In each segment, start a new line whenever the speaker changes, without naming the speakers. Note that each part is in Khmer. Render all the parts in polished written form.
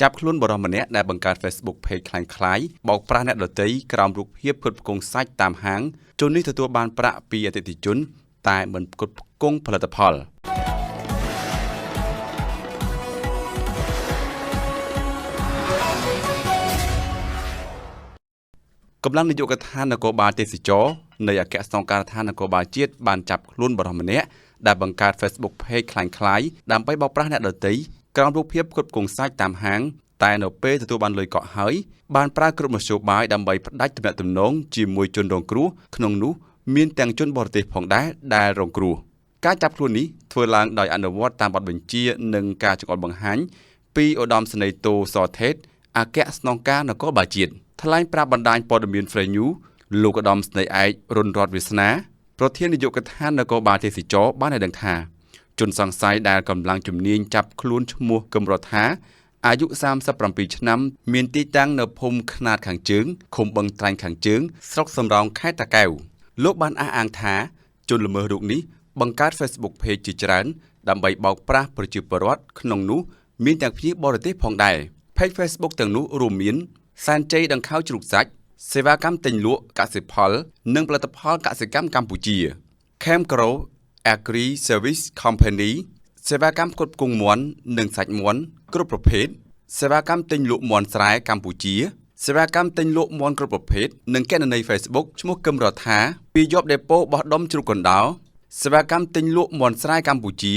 ចាប់ខ្លួនបុរសម្នាក់ដែលបង្កើត Facebook Page ក្លាយៗបោកប្រាស់អ្នកដទៃក្រោមរូបភាពផ្គត់ផ្គង់សាច់តាមហាងជននេះទទួលបានប្រាក់ពីអតិថិជន តែមិនផ្គត់ផ្គង់ផលិតផលកម្លាំងនាយកដ្ឋាននគរបាលទេសចរនៃអគ្គស្នងការដ្ឋាននគរបាលជាតិបានចាប់ខ្លួនបុរសម្នាក់ដែលបង្កើត Facebook Page ក្លាយៗដើម្បីបោកប្រាស់អ្នកដទៃក្រោមរូបភាពផ្គត់ផ្គង់សាច់តាមហាងតែនៅពេលទទួលបានលុយកក់ហើយបានប្រើគ្រប់មធ្យោបាយដើម្បីផ្ដាច់ទំនាក់ទំនងជាមួយជនរងគ្រោះក្នុងនោះមានទាំងជនបរទេសផងដែរដែលរងគ្រោះការចាប់ខ្លួននេះធ្វើឡើងដោយអនុវត្តតាមបទបញ្ជានិងការចង្អុលបង្ហាញពីឧត្តមសេនីយ៍តូសថេតអគ្គស្នងការនគរបាលជាតិថ្លែងប្រាប់បណ្ដាញព័ត៌មាន Free News លោកឧត្តមសេនីយ៍ឯករុនរតវាសនាប្រធាននាយកដ្ឋាននគរបាលទេសចរបានឲ្យដឹងថាជនសង្ស័យដែលកម្លាំងជំនាញចាប់ខ្លួនឈ្មោះគឹមរដ្ឋាអាយុ37ឆ្នាំមានទីតាំងនៅភូមិខ្នាតខាងជើងឃុំបឹងត្រាញ់ខាងជើងស្រុកសំរោងខេត្តតាកែវលោកបានអះអាងថាជនល្មើសរូបនេះបង្កើត Facebook Page ជាច្រើនដើម្បីបោកប្រាស់ប្រជាពលរដ្ឋក្នុងនោះមានទាំងភ្ញៀវបរទេសផងដែរ Page Facebook ទាំងនោះរួមមានសែនជ័យដង្ខៅជ្រូកសាច់សេវាកម្មទិញលក់កសិផលនិងផលិតផលកសិកម្មកម្ពុជា Camgro Agri Service Company សេវាកម្មផ្គត់ផ្គង់មាន់និងសាច់មាន់គ្រប់ប្រភេទសេវាកម្មទិញលក់មាន់ស្រែកម្ពុជាសេវាកម្មទិញលក់មាន់គ្រប់ប្រភេទនិងគណនី Facebook ឈ្មោះគឹមរដ្ឋាពីយប់ដេប៉ូបោះដុំជ្រូកកណ្ដោសេវាកម្មទិញលក់មាន់ស្រែកម្ពុជា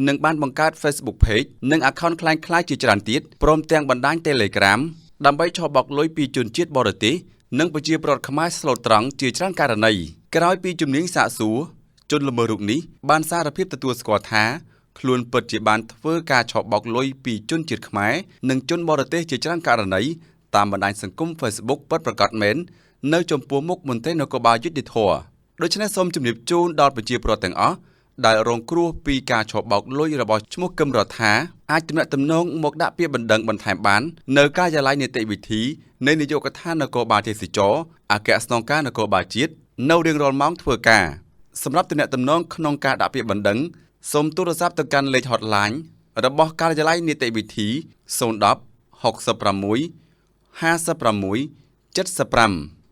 និងបានបង្កើត Facebook Page និង Account ក្លែងៗជាច្រើនទៀតព្រមទាំងបណ្ដាញ Telegram ដើម្បីឆបោកលុយពីជនជាតិបរទេសនិងប្រជាពលរដ្ឋខ្មែរស្លូតត្រង់ជាច្រើនករណីក្រោយពីជំនាញសាកសួរជនល្មើសរូបនេះបានសារភាពទទួលស្គាល់ថាខ្លួនពិតជាបានធ្វើការឆបោកលុយពីជនជាតិខ្មែរនិងជនបរទេសជាច្រើនករណីតាមបណ្ដាញសង្គម Facebook ពិតប្រាកដមែននៅចំពោះមុខមន្ត្រីនគរបាលយុត្តិធម៌ដូច្នេះសូមជម្រាបជូនដល់ប្រជាពលរដ្ឋទាំងអស់ដែលរងគ្រោះពីការឆបោកលុយរបស់ឈ្មោះគឹមរដ្ឋាអាចទំនាក់ទំនងមកដាក់ពាក្យបណ្ដឹងបន្ថែមបាននៅការិយាល័យនីតិវិធីនៃនាយកដ្ឋាននគរបាលទេសចរអគ្គស្នងការនគរបាលជាតិនៅរៀងរាល់ម៉ោងធ្វើការសម្រាប់ទំនាក់ទំនងក្នុងការដាក់ពាក្យបណ្ដឹងសូមទូរស័ព្ទទៅកាន់លេខ hotline របស់ការិយាល័យនីតិវិធី010 66 56 75។